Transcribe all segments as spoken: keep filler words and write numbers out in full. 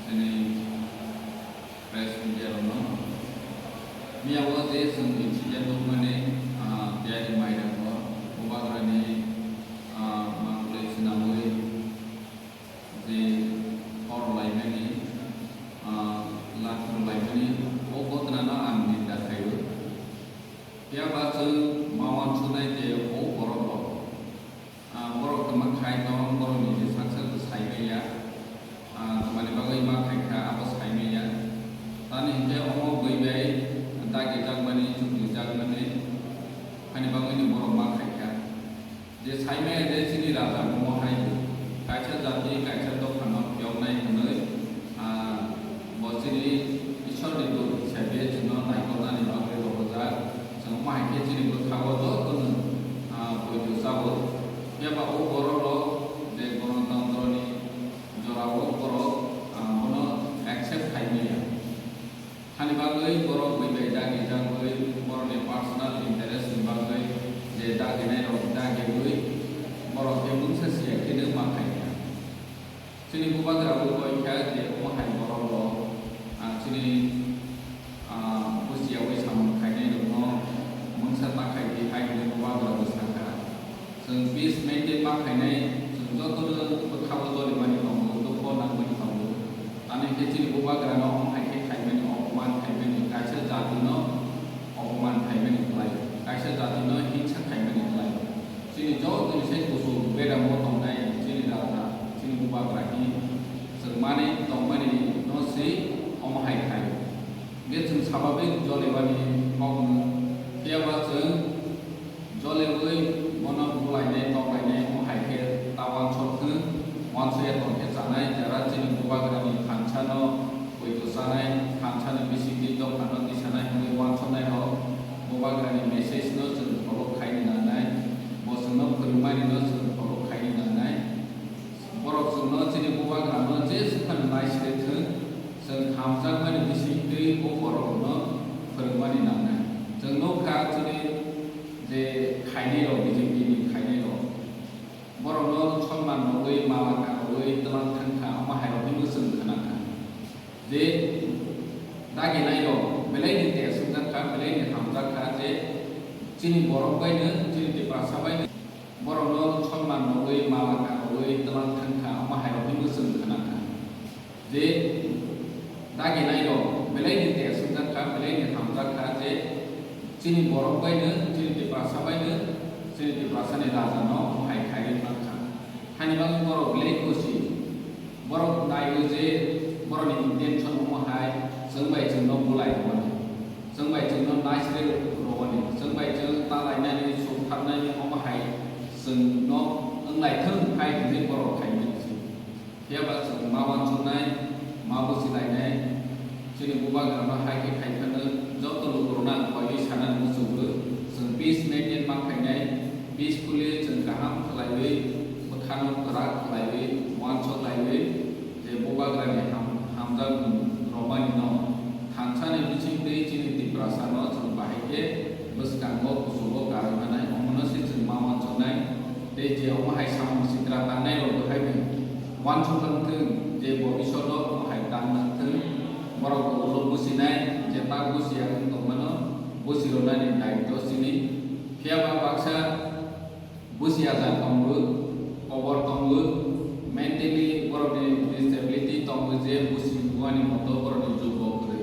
Ani press media rokno. Miyao je chwng incident nukmani, ah, tiyari mairang o Bubagrani, ah, mangpli swnamwi je hor laimani, ah, lakhno laimani, o gotnano ang ninda khaio. Phiya ba chwng ma uansuknai je o borok rok, ah, borok kwma khai tong, borok ni je saksa bo sai manya, ah, tamni bagwi ma khai kha abo sai manya. Tamni hinkhe omo bui bai dagi jakmani, chukli jakmani, hani bagwi ni borok ma khai kha. Je saimaya je chini raja omo hai kaisa jati, kaisa dophano phiyoknai hwnwi, ah, bo chini Ishwarni dut hisabe chwngno naikolnani bagwi rohorjak. Chwng omo hai khe chini bwkhago jotono, ah, poito chao. Phiya ba o borok rok je Ganatantro ni jorao borok, ah, bono accept khai manya. Hani bagwi borok bui bai dagi jagwi, borokni personal interest ni bagwi je daginai rok dagiwi borok khe mungsa siya khe nw ma khai kha. Chini bubagra bo koi kha je omo hai borok rok, ah, chini, ah, busiyawi samung khainai rokno mungsa ta khai di hai hwnwi bubagra bo sa kha. Chwng peace maintain ma khainai, chwng jotono bwkhao jolimani tongo, dukho nangmani tongo. Tamni khe chini bubagrano omo hai khe khaimani, opoman khaimani, kaisa jatino opoman khaimani khlai, kaisa jatino hingsa khaimani khlai. Chini jotoni sai kuchuk bedamo tongnai chini raja, chini bubagra hi chwng mani tongmani no se omo hai khai. Hingkhe chwng sababik jolimani kokno, phiya ba chwng joliwi bono bulainai toklainai omo hai khe ta uansuk thung, uansukya tong khe chanai, jera chini bubagrani thansano poito chanai, thansani bisingtwi dophano tisanai hwnwi uansuknai rok bubagrani message no chwng follow khaini nangnai, bo chwngno phwrwngmani no chwng follow khaini nangnai. Borok chwngno chini bubagrano je swkang naisirwi thung, chwng hamjakmani bisingtwi bo borokno phwrwngmani nangnai. Chwng nukha chini je khainairok, B J P ni khainairok, borokno sonman rwui, mala karwi twlang thangkha, omo hairok hinwi chwng khnakha. Je daginairok belaini tes wngjakha, belaini hamjakha je chini borok baino, chini Tiprasa baino. Borokno sonman rwui, mala karwi twlang thangkha, omo hairok hinwi chwng khnakha. Je daginairok belaini tes wngjakha, belaini hamjakha je chini borok baino, chini Tiprasa baino, chini Tiprasani rajano omo hai khaiwi mankha. Hani bagwi borok belai khusi. Borok naiwi je borokni intention omo hai chwng bai chwngno bulai rwmani, chwng bai chwngno naisre rwmani, chwng bai chwng ta lainani, suk tharnani omo hai chwngno wnglai thung hai hwnwi borok khaimani se. Phiya ba chwng ma uansuknai, ma buchilainai, chini bubagrano hai khe khai phano joto lukurokno ang koiwi sanani muchungo, chwng peace maintain ma khainai, peacefully chwng kaham khlaiwi, bwkhano kwrak khlaiwi, uansuk laiwi, je bubagrani ham-, hamjakmung romani no thansani bisingtwi chini Tiprasano chwng bahai khe bwskango kuchugo karwi manai, omono se chwng ma uansuknai. Tei je omo hai samung sitra tangnai rok bo hai bai uansuk wng thung, je bobishoto omo hai tang nang thung, borok bo ulo businai, je tak busiya wng tongmano busirwnani daityo chini. Phiya ba baksa busiya jak tongo, kobor tongo, mentally borokni disability tongo je busi buani moto borokni jukbo kwrwi.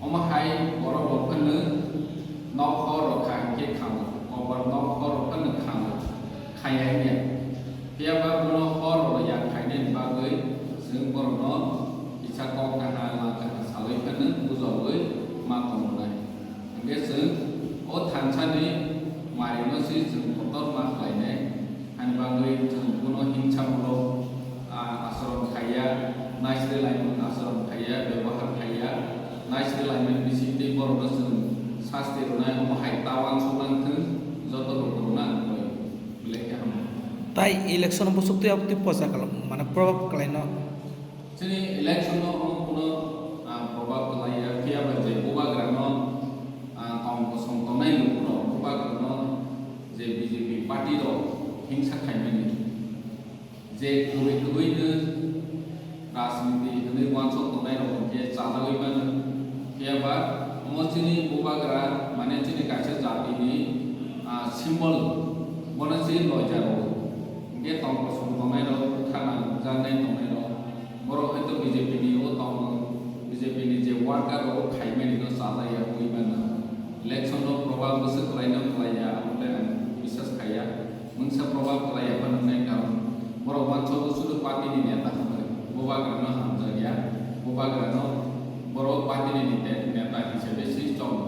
Omo hai borok rok phano nok hor rok kha hinkhe khango, kobor nok hor rok phano khango, khaya hinya. Phiya ba bono hor rok ya khainani bagwi chwng borokno kisa kok kaha la kaha salwi phano bujogwi ma tongnai. Hinkhe chwng o thansani marino se chwng kotor ma khlainai, hani bagwi chwng bono hingsamulok, ah, asorom khaiya, naisre laimung asorom khaiya, bebohar khaiya, naisre laimani bisingtwi borokno chwng sasti rwnai, omo hai ta uansuk nang thung, joto lukurokno ang koi belai khe hambai. Tai election o bwswk twi abo twi posa kwlwng, mane probab kwlaino. Chini election o omo kuno, ah, probab kwlaiya, phiya ba je bubagrano, ah, tong kosong tongnai lukurok bubagrano je B J P party rok hingsa khaimani. Je kwrwi kwrwino rajniti uansuk tongnai rok hwnkhe chalagwi mano. Phiya ba omo chini bubagra mane chini kaisa jati ni, ah, symbol, bono se loijago. Hwnkhe tong kosong tongnai rok, bwkha nangjaknai tongnai rok, borok hwnkhe B J P ni o tongo, B J P ni je worker rok khaimani no chalaiya wi mano. Election o probab bwswk kwlaino kwlaiya, abo le ang biswas khaiya. Mungsa probab kwlaiya phano wngnai, karon borok uansukgo sudu party ni neta hwnwi, bubagra no hamjakya, bubagra no borok party ni neta, neta hisabe se chong